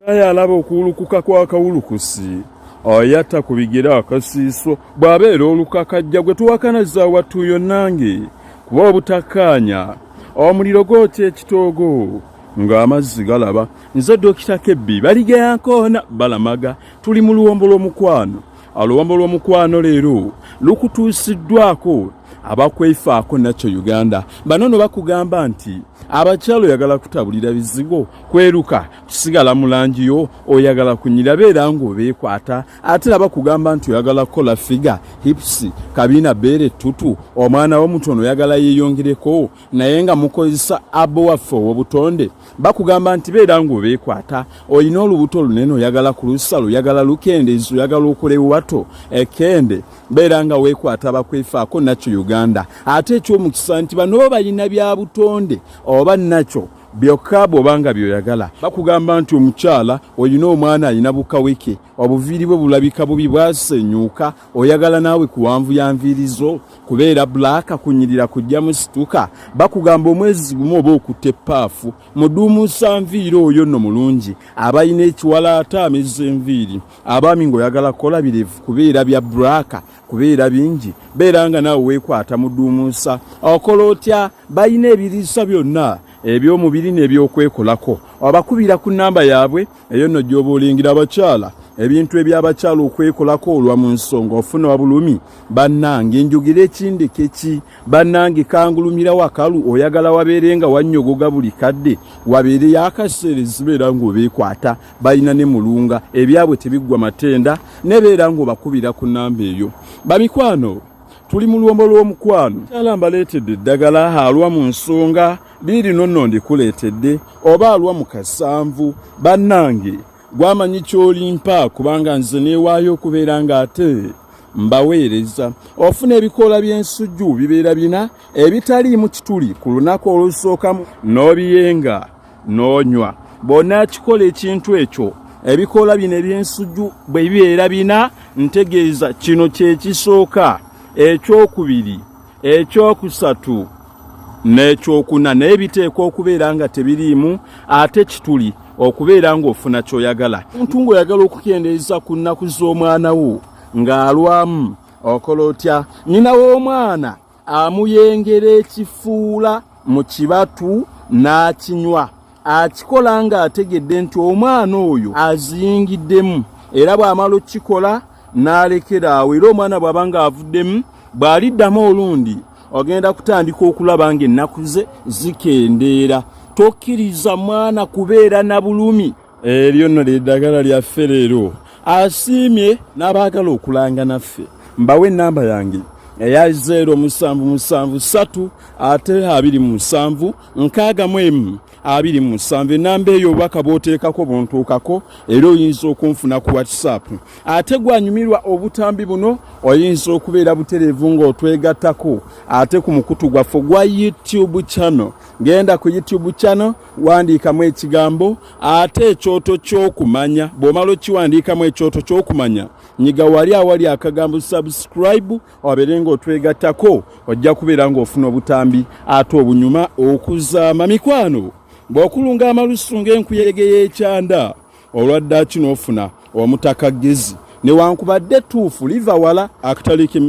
Aye alaba okuwulukuka kw'akawulukusi ayatta ku bigere akasiiso bw'abeera olukakajja gwe tuwakana zawattuuyo nange kuba obutakkaanya omuliro gwokya ekitoogo ng'amazzi galaba. Nze Dokita Kebbi baligeyankoona balamaga tuli mu luwombo lw'omukwano. Oluwombo lw'omukwano leero lukutuusiddwako abakwefaako nakyo Uganda. Bano no bakugamba nti abakyala oyagala kutabulira bizigo, kweruka, kusigala mu langi yo, oyagala kunyira beera ng'obeekwata. Ate era bakugamba nti oyagala kukola figa, hips, kabiina bbeere ttutu, omwana wo mutono oyagala yeeyongereko naye nga mukozesa abo waffe ow'obutonde. Bakugamba nti beera ng'obeekwata, olina olubuto lunene oyagala kulusala, oyagala lukendeeza, oyagala okola ewato ekende, beera nga weekwata bakwefaako nakyo Uganda. Ate eky'omukisa nti bano bo balina bya butonde oba nakyo byokka bw'oba nga by'oyagala. Bakugamba nti omukyala olina omwana alina bukaweke, obuviiri bwe bulabika bubi bwasenyuuka, oyagala naawe kuwanvuya nviiri zo kubeera bulaaka kunyirira kujjamu situka. Bakugamba omwezi gumu oba okutta eppaafu muduumuusa nviiri oyo nno mulungi. Abalina ekiwalaata amezza enviiri, abaami ng'oyagala kukola birevu kubeera bya bulaaka kubeera bingi, beera nga naawe weekwata muduumuusa. Okola otya? Balina ebiriisa byonna eby'omubiri n'ebyokwekolako. Obakubira ku nnamba yaabwe eyo nno gy'oba olingira. Abakyala, ebintu eby'abakyala okwekolako olwa mu nsonga ofuna wabulumi. Bannange njogera ekindeke ki? Bannange kangulumira wakalu, oyagala wabeere nga wannyogoga buli kadde, wabeereyo akaseera ezibeera ng'obeekwata. Balina ne mulunga, ebyabwe tebiggwa matenda, nebeera ng'obakubira ku nnamba eyo. Bamikwano, tuli mu luwombo lw'omukwano. Kyala mbaleetedde eddagala alwa mu nsonga liirino nno ndikuleetedde, oba alwa mu kasanvu. Bannange gwamanyi ky'olimpa, kubanga nze neewaayo okubeera ng'ate mbaweereza. Ofuna ebikoola by'ensujju bibeera bina ebitaliimu kituli ku lunaku olusookamu n'obiyenga n'onywa. Bw'onaakikola ekintu ekyo, ebikoola bino eby'ensujju bwe bibeera bina, ntegeeza kino kye kisooka, ekyokubiri, ekyokusatu n'ekyokuna, naye biteekwa okubeera nga tebiriimu ate kituli okubeera ng'ofuna ky'oyagala. Omuntu ng'oyagala okukendeeza ku nnaku z'omwana wo ng'alwamu, okola otya? Nnyina w'omwana amuyengera ekifuula mu kibatu n'akinywa. Akikola ng'ategedde nti omwana oyo aziyingiddemu, era bw'amala okukikola n'alekera awo. Era omwana bw'aba ng'avuddemu, bw'aliddamu olundi ogenda kutandika okulaba ng'ennaku ze zikendeera. Tokkiriza mwana kubeera na bulumi. Eryo nno lyeddagala lyaffe leero. Asiimye n'abaagala okulanga naffe, mbawe ennamba yange eya 0773 ate 27 61 27. Ennamba eyo obubaka bw'oteekako buntuukako, era oyinza okunfuna ku WhatsApp. Ate gwanyumirwa obutambi buno, oyinza okubeera butereevu ng'otwegattako ate ku mukutu gwaffe ogwa YouTube channel. Genda ku YouTube channel, wandiikamu ekigambo ate ekyoto ky'okumanya. Bw'omala okiwandiikamu ekyoto ky'okumanya, nyiga wali awali akagambo subscribe, wabeere ng'otwegattako. Ojja kubeera ng'ofuna obutambi ate obunyuma okuzaama. Mikwano, bw'okulunga amalusu ng'enkuyege y'ekyanda, olwaddaaki n'ofuna omutaka gezi, newankubadde ettuufu liva wala akataliiki.